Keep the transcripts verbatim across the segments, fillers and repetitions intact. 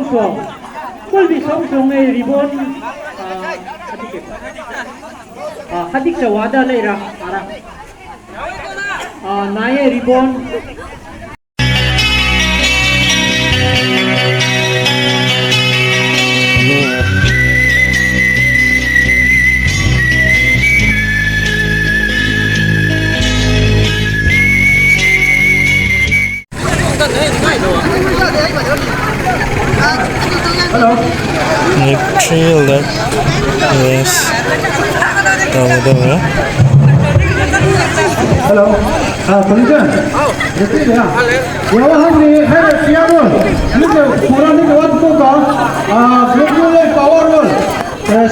Kulbi song song e ribbon. Hadik chawa da leira ara. Naye ribbon. Hello. Three leg race ꯇꯧꯒꯗꯧꯔꯦ꯫ Hello. ꯑꯥ, police. ꯌꯥꯎ ꯍꯪꯅꯤ ꯍꯥꯏꯔ ꯄꯤꯌꯥꯔꯣꯜ꯫ ꯅꯤꯡ ꯄꯨꯔꯥ ꯅꯤꯡ ꯋꯥꯠ ꯀꯣ ꯀ, ꯑꯥ, ꯒ꯭ꯔꯨꯞ ꯔꯣꯜ ꯂꯩ, ꯄꯥꯋꯔ ꯔꯣꯜ꯫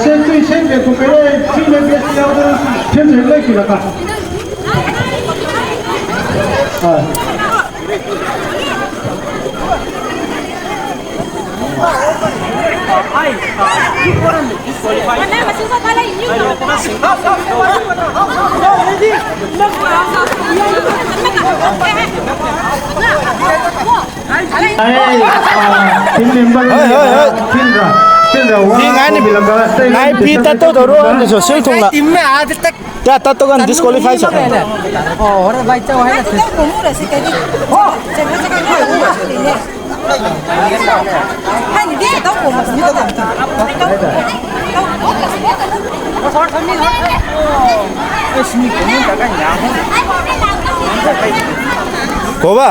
ꯁꯦꯟ ꯇꯨꯏ ꯁꯦꯟ ꯕꯦꯛ ꯀꯨꯝꯄꯦꯔꯦ ꯊ꯭ꯔꯤ ꯃꯦꯝ ꯕꯦꯁ ꯌꯥꯎꯗꯅ ꯁꯦꯟ ꯁꯦꯟ ꯂꯩꯈꯤꯔꯀ꯫ ꯍꯣꯏ꯫ Team member ꯍꯣꯏ, ꯍꯣꯏ, ꯍꯣꯏ꯫ ꯐꯤꯜꯗ, ꯐꯤꯜꯗ ꯋꯥ ꯃꯤ ꯉꯥꯏꯅꯤ꯫ ꯇꯧꯕꯤꯔꯒ ꯉꯥꯏ ꯐꯤ ꯇꯠꯇꯧ ꯇꯧꯔꯣ, ꯑꯗꯨꯁꯨ ꯁꯤꯜ ꯊꯨꯡꯅ꯫ ꯇꯤꯝ ꯃꯦ ꯑꯥꯖ ꯇꯛ ꯌꯥ ꯇꯠꯇꯧꯒ ꯗꯤꯁꯀ꯭ꯋꯥꯂꯤꯐꯥꯏ ꯁꯣ꯫ ꯑꯣ, ꯍꯣꯔꯦꯟ ꯚꯥꯏ ꯆꯧ ꯍꯥꯏꯔꯛꯀꯦ꯫ Koba,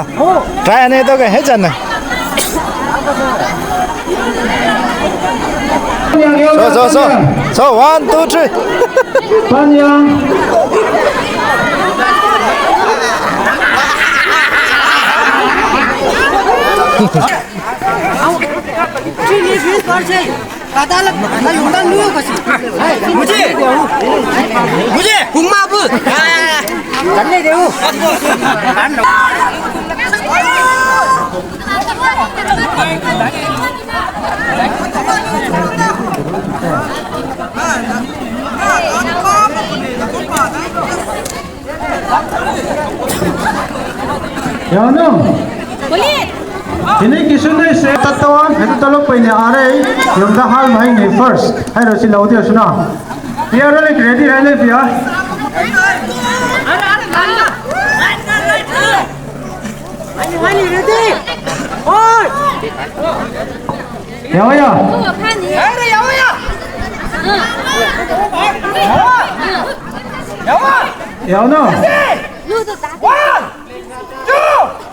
try ane to ke hai chana. So, so, so. So, one, two, three. Panyang. मुझे, मुझे घुमा अब। चलने दे वो। Yano. Boleh. Ini kisun na ise tatawan, ito talo pa ini are, yung dahal mahay ni first. Ay, ro si Laudio suna. Pia ro like ready, ready, Pia. Ready, ready. Oi! Yawa ya. Yawa na. One, two.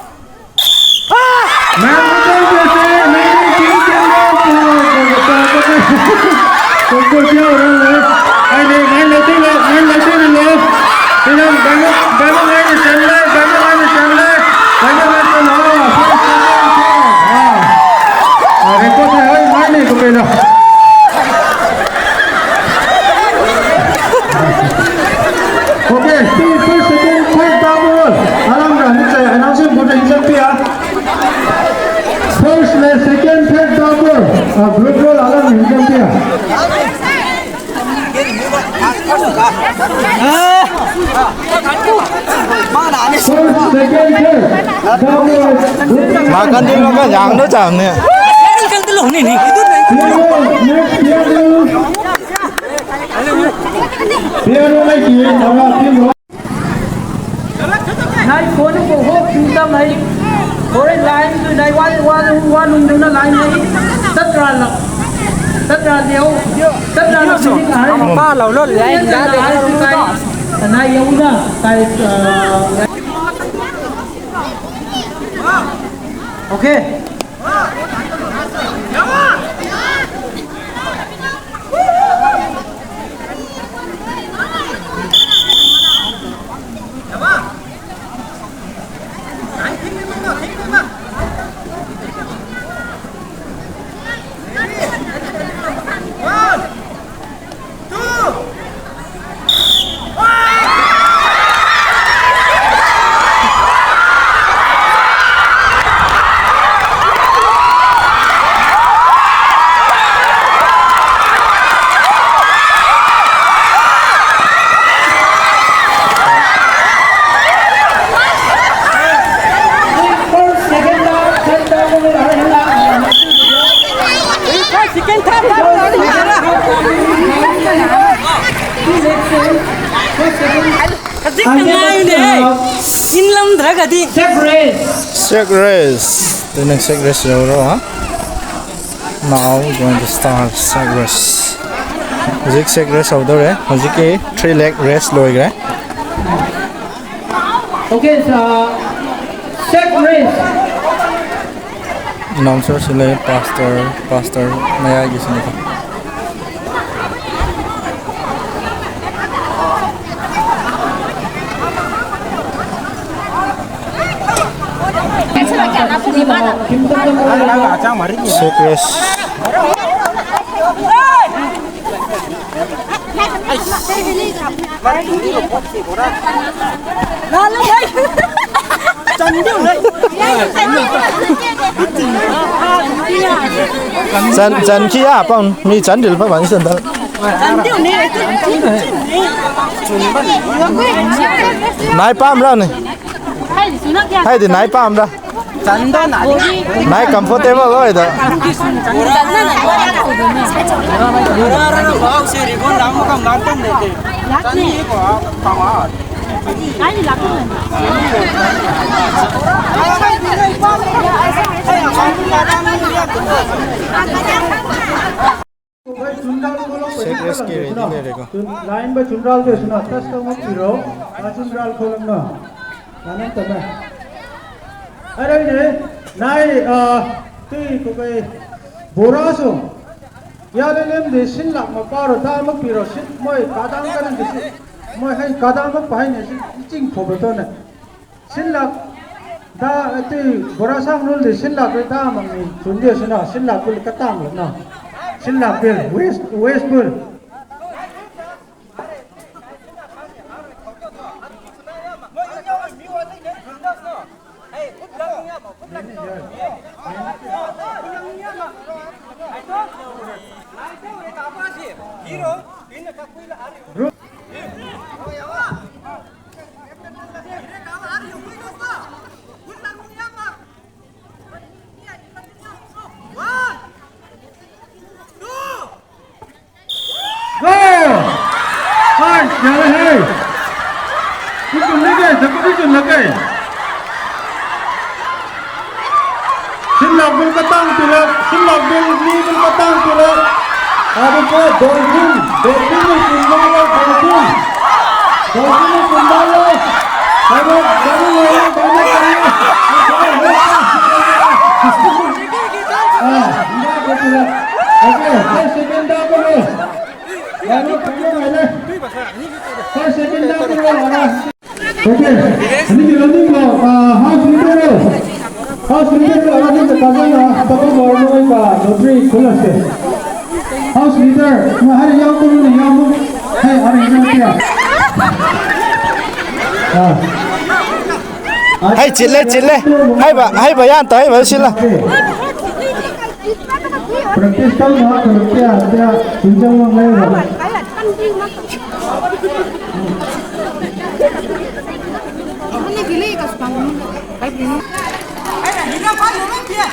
Okay, first, second, third, double. Alam dah, ni saya announcement buat hijab dia. First le second, third, double. Ah, group roll alam hijab dia. First, second, third, double. Makan dulu kan, jangan lu jam ni. Next, next. Piano lagi, nama tim. Nai konu ko ho pinta mai. Ore line tu nai wan wan wan nung nung na line nai. Tatra la. Tatra leo. Tatra la sini kai. Pa lau lo line da de. Nai yau na kai. Okay. ꯉꯥꯏꯅꯦ꯫ ꯏꯟꯂꯝꯗ꯭ꯔꯒꯗꯤ꯫ Sack race. Sack race. ꯑꯗꯨꯅ sack race ꯌꯧꯔꯣ, ꯍꯥ? Now going to start sack race. ꯍꯧꯖꯤꯛ sack race ꯍꯧꯗꯧꯔꯦ꯫ ꯍꯧꯖꯤꯛꯀꯤ three leg race ꯂꯣꯏꯈ꯭ꯔꯦ꯫ Okay, uh, sack race. Announcer ꯁꯨ ꯂꯩ, pastor, pastor ꯃꯌꯥꯏꯒꯤꯁꯤꯅꯤꯀꯣ꯫ Sack race. ꯆꯟ-, ꯆꯟꯈꯤ ꯌꯥ, ꯄꯥꯎ꯫ ꯃꯤ ꯆꯟꯗ꯭ꯔꯤꯜ ꯐꯕ ꯆꯟꯗ꯫ ꯅꯥꯏ ꯄꯥꯝꯕ꯭ꯔꯥꯅꯦ? ꯍꯥꯏꯗꯤ ꯅꯥꯏ ꯄꯥꯝꯕ꯭ꯔꯥ? ꯆꯟꯗꯣꯏꯅ ꯅꯥꯏ comfortable ꯑꯣꯏꯗ꯫ Sack race ꯀꯤ ready ꯂꯩꯔꯦꯀꯣ꯫ ꯂꯥꯏꯟꯕ ꯆꯨꯝꯗ꯭ꯔꯥꯜꯗ ꯁꯨꯅ touch ꯇꯧꯅ ꯄꯤꯔꯣ꯫ ꯆꯨꯝꯗ꯭ꯔꯥꯜ ꯈꯣꯂꯝꯅ꯫ ꯅꯥꯅꯝ ꯇꯝꯃꯦ꯫ ꯑꯔꯩꯅꯦ, ꯅꯥꯏ, ꯑ, ꯇꯨꯏ ꯀꯣꯀꯩ, ꯕꯣꯔꯥꯁꯨ꯫ ꯌꯥꯗ ꯂꯦꯝꯗꯦ, ꯁꯤꯟ ꯂꯥꯛ ꯃꯄꯥꯔꯣ, ꯗꯥ ꯑꯃ ꯄꯤꯔꯣ, ꯁꯤꯟ ꯃꯣꯏ ꯀꯥꯗꯥꯡ ꯀꯔꯝꯗꯦ, ꯁꯤ ꯃꯣꯏ ꯍꯩ ꯀꯥꯗꯥꯡ ꯑꯃ ꯄꯥꯏꯅꯦ, ꯁꯤ ꯏꯆꯤꯡ ꯈꯣꯕꯗꯣꯅꯦ꯫ ꯁꯤꯟ ꯂꯥꯛ, ꯗꯥ ꯑꯇꯩ ꯕꯣꯔꯥ ꯁꯥꯡ ꯅꯨꯜꯗꯤ ꯁꯤꯟ ꯂꯥꯛ ꯀꯔꯤ ꯇꯥ ꯑꯃ ꯃꯤ ꯆꯨꯟꯗꯦ ꯁꯤꯅ, ꯁꯤꯟ ꯂꯥꯛ ꯀꯨꯜ ꯀꯇꯥ ꯑꯃ ꯂꯛꯅ꯫ ꯁꯤꯟ ꯂꯥꯛ ꯕꯤꯜ, ꯋꯦꯁ, ꯋꯦꯁ ꯀꯨꯜ꯫ Go! Ai, ꯌꯥꯔꯦ ꯍꯦ! Okay. Sinlak bil ka tang pilak, sinlak bil ni bil ka tang pilak. Adu ko dolphin, dolphin ni sinlak, dolphin. Dolphin ni sinlak. Kamu, kamu, kamu, kamu, kamu. Ah, enggak, enggak, enggak. Okay, saya second dah apa ni? Baru kamu mana? Saya second dah apa ni? Okay. Ini kita ni ko, ah, house leader lo. House leader lo, ada kita pasang lah. Apa ko baru lo ka lottery khula se. House leader, na hari yang ko ni yang mo. Hey, hari yang ko. Ah. Hai, chile, chile. Hai ba, hai ba yan ta, hai ba sila. Practice ka ma, practice ya, ya, tunjang mo ngayon.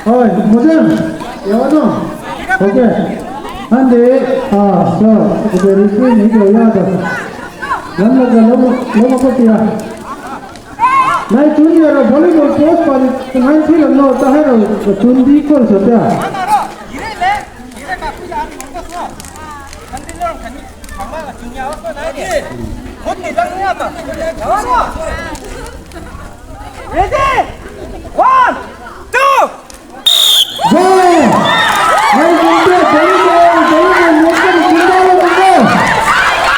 Hoy, Mujang, yawa no? Okay. Ande, ah, so, okay, referee ni ko ya da. Lam la ga lo, lo ko tiya. Nai chun ya ra volleyball post pa ni ngai thi lo no, ta hai ro chun di ko so tiya. Ready? One, two. Go! Hey, volleyball, volleyball, volleyball, volleyball, volleyball.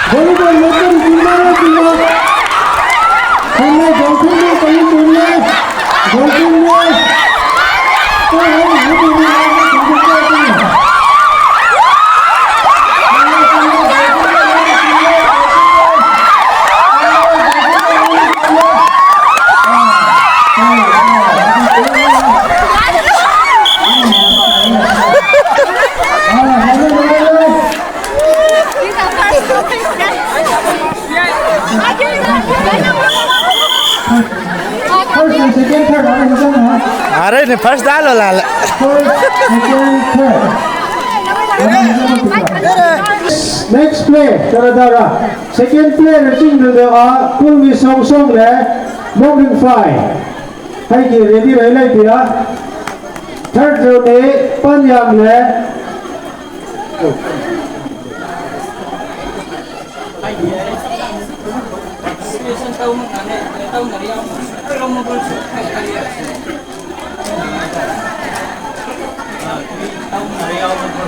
Volleyball, volleyball, volleyball, volleyball. Hey, hey, volleyball, volleyball, volleyball. Hey, hey, volleyball, volleyball, volleyball. First and second, third, ano yung dyan, ha? Are, ni first dalo lala. First, second, third. Next play, Taradara. Second play, Rachel Nunga, Kulmi Song Song le. Morning five. Hai ki ready rai lai pia. Third row ne pan yam le.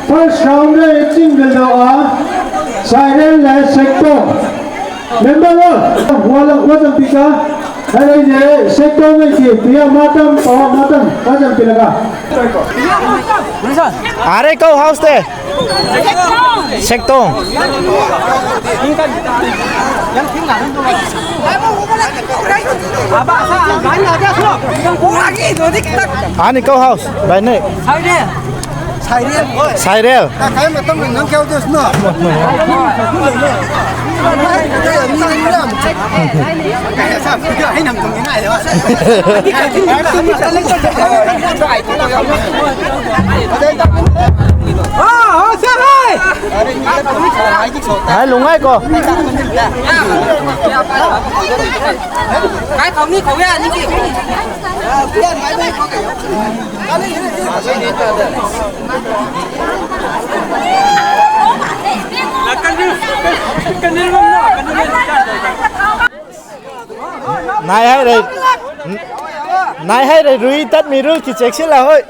First round le ching le lo a. Siren le sector. Member wa wa wa jam pika. Hai le sector me ki pia matam pa matam pa jam pila ka. Are kau house te? Sektong. Ani kau house, baine. Sairel. Hai, lungai ko. Kai khong ni khong ya ni ki. Nai hai re. Nai hai re, rui tat mi ru ki check sila hoi.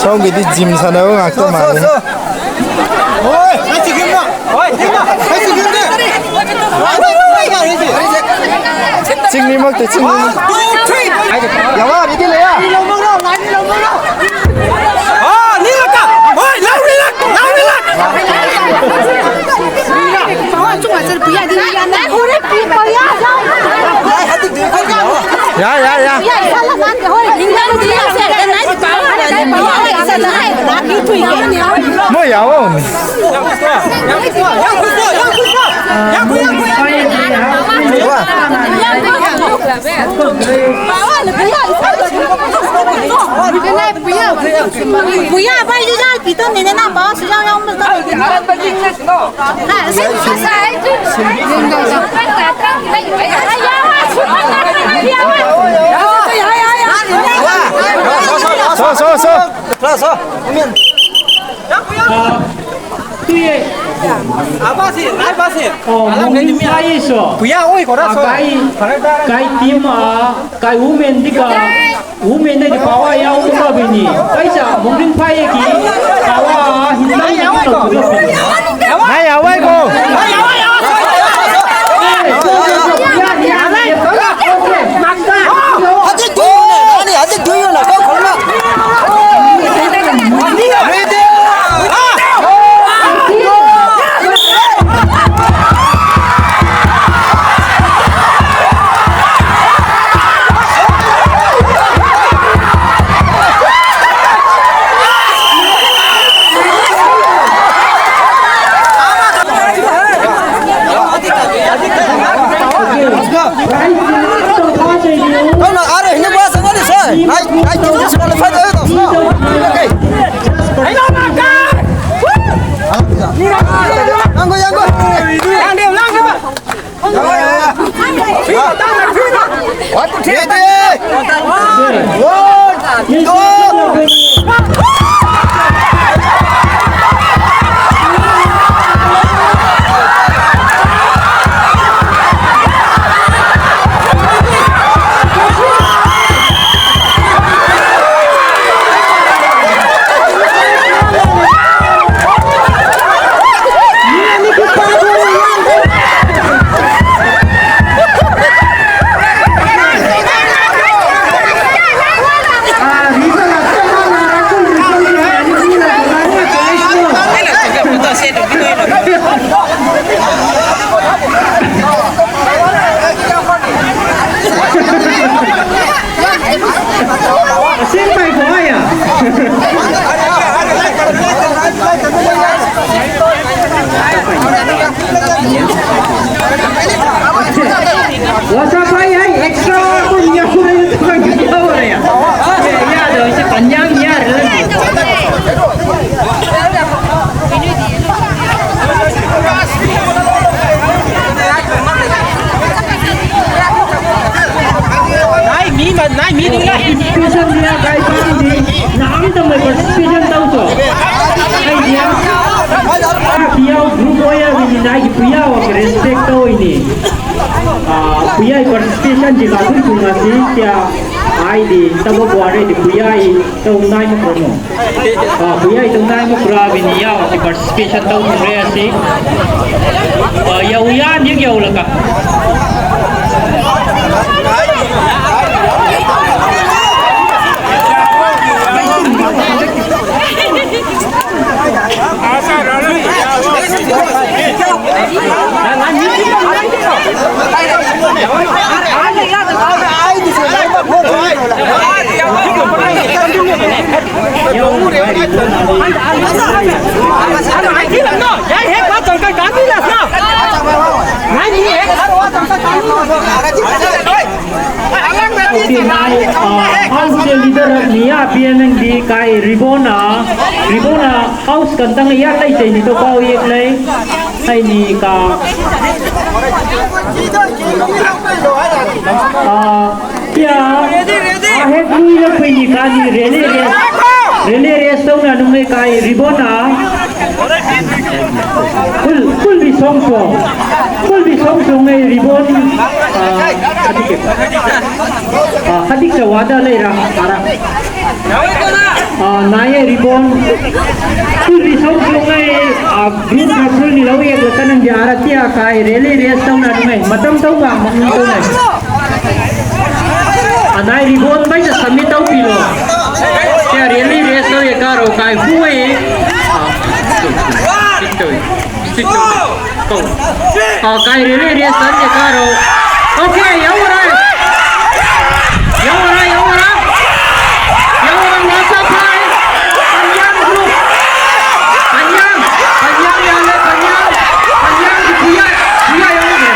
ꯁꯣꯝꯒꯤꯗꯤ gym ꯁꯥꯟꯅꯕ ꯉꯥꯛꯇ ꯃꯥꯜꯂꯦ꯫ ꯆꯤꯡꯅꯤꯃꯛꯇ ꯆꯤꯡꯅꯤꯃꯛ꯫ ꯌꯥꯝ ꯋꯥꯔꯤꯗꯤ ꯂꯩꯌꯥ꯫ ꯌꯥ, ꯌꯥ, ꯌꯥ꯫ ꯃꯣꯏ ꯌꯥꯋꯣ꯫ ꯁꯣ, ꯁꯣ, ꯁꯣ꯫ ꯁꯣ, ꯁꯣ꯫ ꯑ, ꯇꯨꯌꯦ꯫ ꯑ, ꯃꯣꯡꯅꯤꯡ ꯐꯥꯏꯌꯦ ꯁꯣ꯫ ꯑ, ꯀꯥꯏ, ꯀꯥꯏ ꯇꯤꯝ, ꯑ, ꯀꯥꯏ ꯋꯨꯃꯦꯟ ꯗꯤ ꯀ, ꯋꯨꯃꯦꯟ ꯗꯤ ꯄꯥꯋꯥ ꯌꯥꯎ ꯇꯨ ꯀ ꯕꯤꯅꯤ꯫ ꯀꯥꯏ ꯆꯥ ꯃꯣꯡꯅꯤꯡ ꯐꯥꯏꯌꯦ ꯀꯤ, ꯄꯥꯋꯥ ꯍꯤꯟꯗꯥꯡ ꯅ ꯀ ꯂꯧ ꯇꯨ ꯀ ꯕꯤꯅꯤ꯫ ꯅꯥꯏ ꯌꯥꯋꯥꯏ ꯀꯣ꯫ Nai di puya wa ke respect to ini. Ah, puya participation di katun tunga si kya ai di tabo buare di puya i to nai mo kono. Ah, puya i to nai mo kura bini ya wa ke participation to tunga si. Ah, ya uya ni ya ulaka. Okay, nai, ah, house ke leader ni ya P N N D kai Ribona, Ribona house kan tang ya tai chai ni to pau yek lai. Ai ni ka. Ah, ya. Ah, he kui la kui ni ka ni rally race. Rally race to na nung kai Ribona. Kul, kul bi song song. Kul bi song song ngai Ribon. Ah, adik ke. Ah, adik ke wada lai ra, ara. Ah, nai Ribon. Kul bi song song ngai, ah, group na kul ni lau yak lakan ang diara tia kai rally race tau na ngai. Matam tau ba, matam tau ngai. Anai Ribon bai sa sami tau pilo. Kya rally race tau ye karo kai hui. Ah, sik tau, sik tau. Kau. Ah, kai rally race tau ye karo. Okay, ya ora. Ya ora, ya ora. Ya ora, what's up, hai? Panjang, bro. Panjang, panjang ya le, panjang. Panjang di kuya, kuya ya le.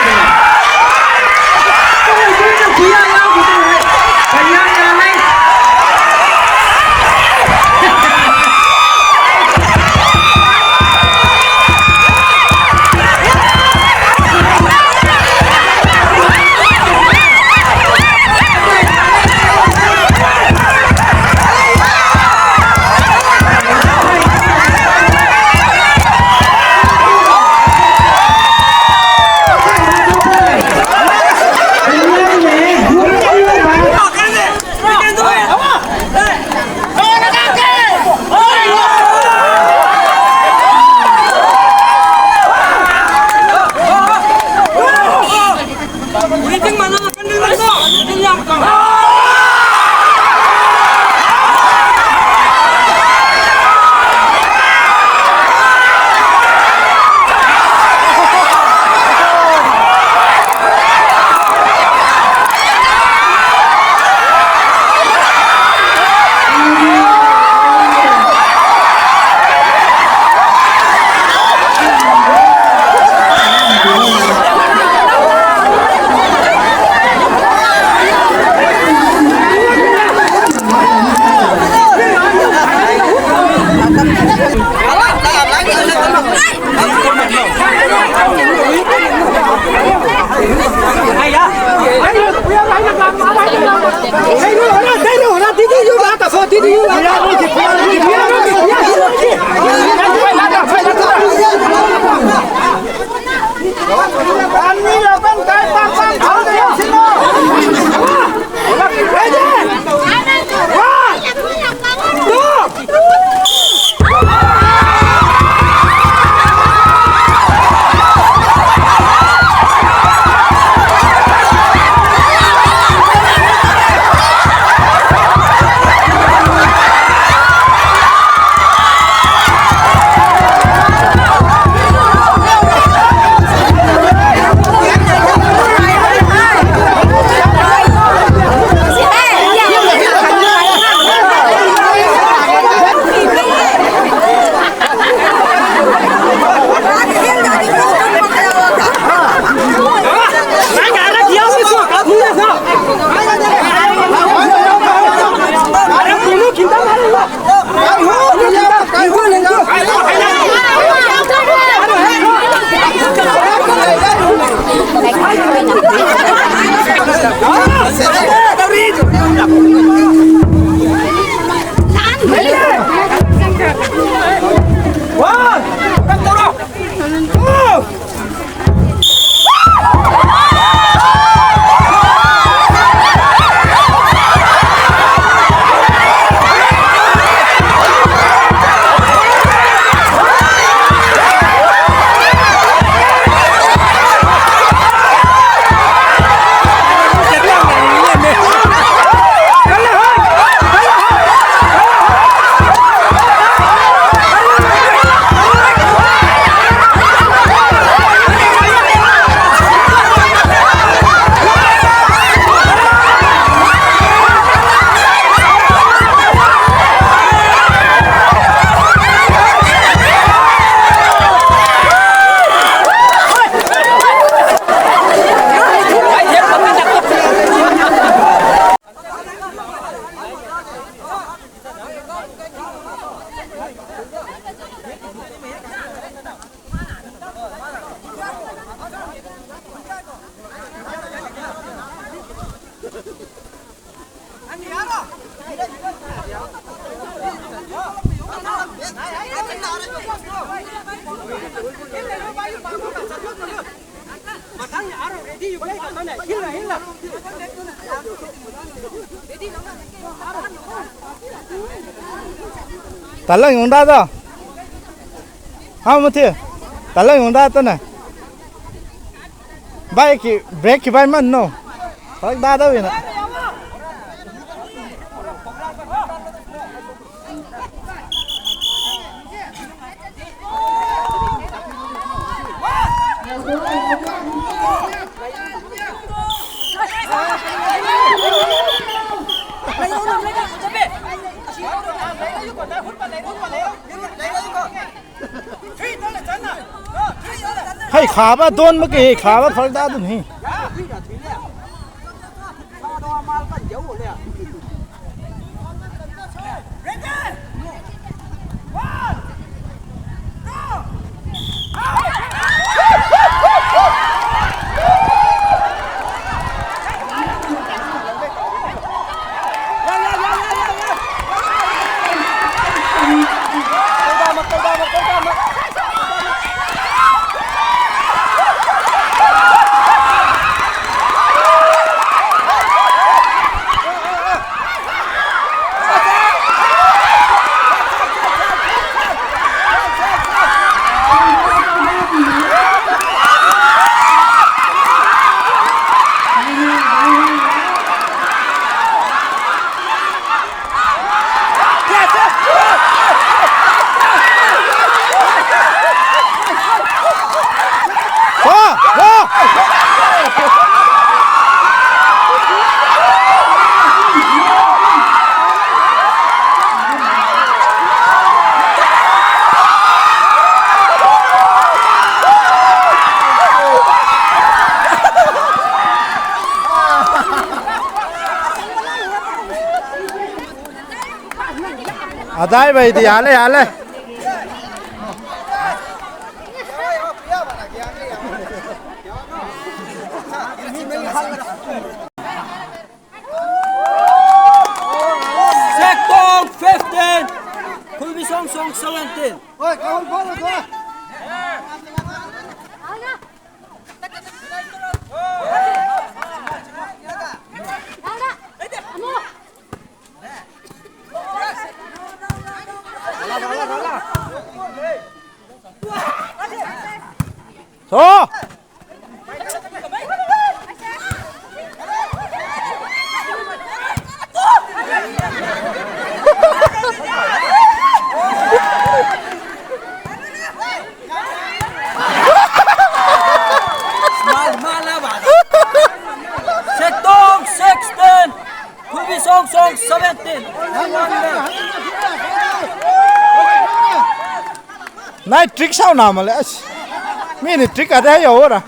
Talang yung dada. Ha, muti. Talang yung dada na. Bai ki, break ki bai man no. Hak dada wina. Hai khaba don ma ke khaba phal da dun hi. Adai bhai di, yale, yale. Sektong fifteen, Khulbi Songsong seventeen. So! Sektong sixteen, Khulbi Songsong seventeen. Nai trick sao na male. As. Mini trick ada ya ora.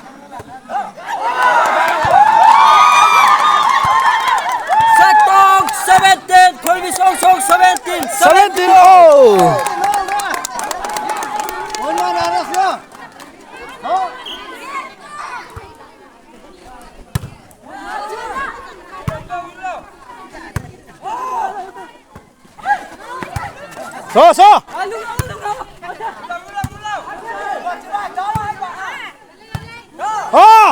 Sektong seventeen, Khulbi Songsong seventeen. Seventeen oh. So, so. Oh!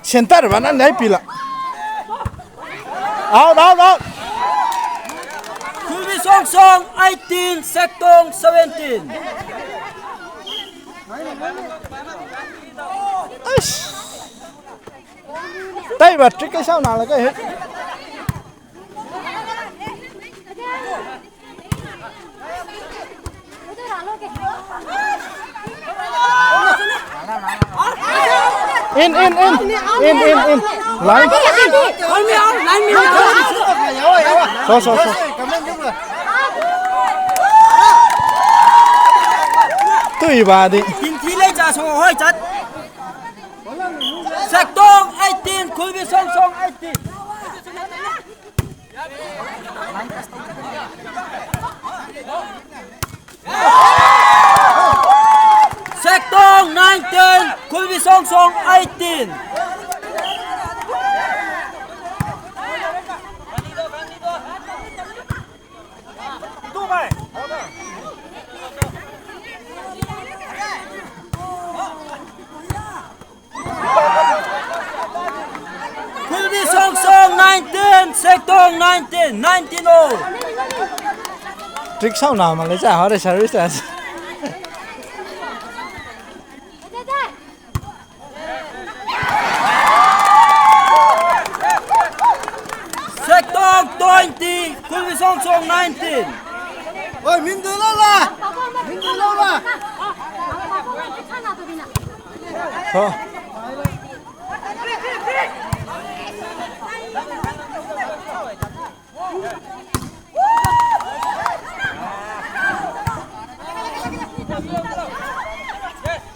Center ba nan dai pila. Out, out, out. Khulbi Songsong eighteen, Sektong seventeen. Eish. Tai ba trick sao na la ka he. In, in, in. In, in, in. Line. So, so, so. Tui ba di. Sektong eighteen, Khulbi Songsong eighteen. Sektong nineteen, Khulbi Songsong eighteen. nineteen, nineteen all. Trick sound na ma le cha ha re service ta. Sektong twenty, Kulvisong Song nineteen. Oi, min du lo la. Min du lo la. Ho.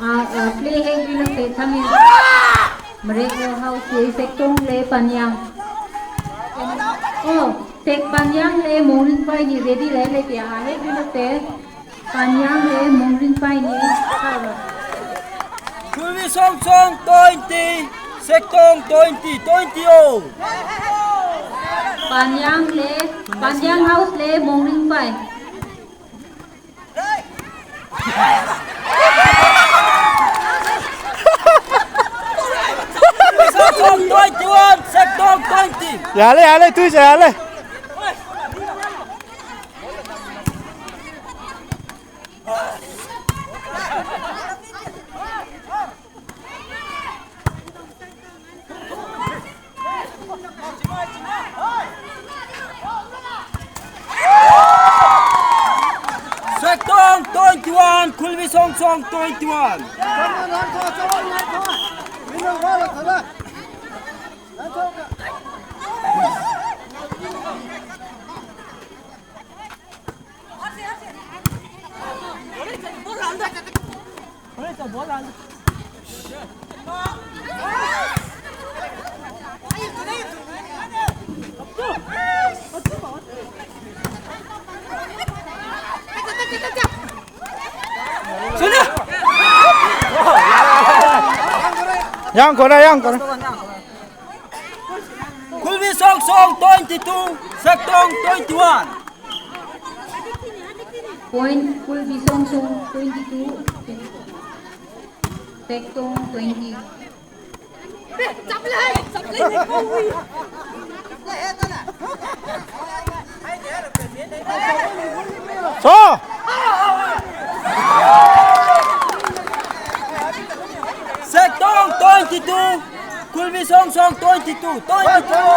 Ah, ah, play hek bilok te thamin. Marek lo hau si Sektong le Panyang. Oh, Sek Panyang le Mongring Pai ni ready le le tia, ah, hek bilok te. Panyang le Mongring Pai ni. Kulvisong Song twenty, Sektong twenty, twenty all. Panyang le, Panyang House le Mongring Pai. Kulvisong Song twenty-one, Sektong twenty. Yale, yale, tu yale. Sektong twenty-one, Kulvisong Song twenty-one. Yang kora, yang kora. Kulvisong Song twenty-two, Sektong twenty-one. Point, Kulvisong Song twenty-two, Sektong twenty. So! Sektong twenty-two, Kulbi Songsong twenty-two, twenty-two.